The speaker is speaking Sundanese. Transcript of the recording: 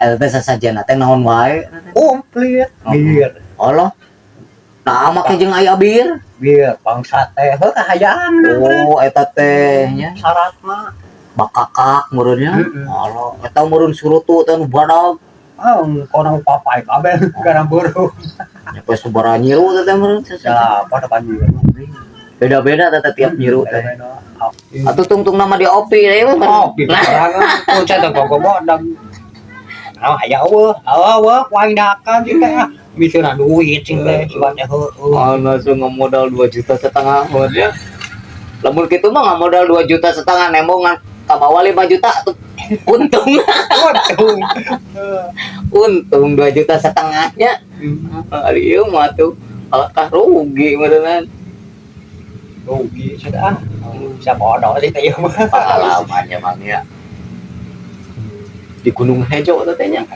Eta teh sasajenna teh naon wae? Komplit. Bir. Allah. Nah, make jeung aya bir. Bir, bangsa teh heuh kahayang. Oh, eta teh nya Syaratna. Bakakak meureun nya. Heeh. Allah, eta meureun surutu teh nu badag. Ah, kono papai kabeh gara buru. Nyampe sabaraha nyiru teh teh meureun sasajen? Ya, pada panjir. Beda-beda teh tiap nyiru teh. Atuh tungtung nama di opi deh mah. Oh, barangan punca teh gogo bodang. Nah, aya eueuh, eueuh ku aing dakan sih teh. Miseuna duit sih teh, cuman teh heueuh. Oh, langsung ngemodal 2,5 juta ya. Lamun kitu mah ngamodal 2,5 juta nembong ngan kabawa 5 juta tuh untung. Untung. Untung 2,5 jutanya. Ari ieu mah tuh alakah rugi meureunnan. Rugi sudah. Bisa bodoh sih teh ieu mah. Pengalaman ya, Mang, ya. Di Gunung Hejo teh nya.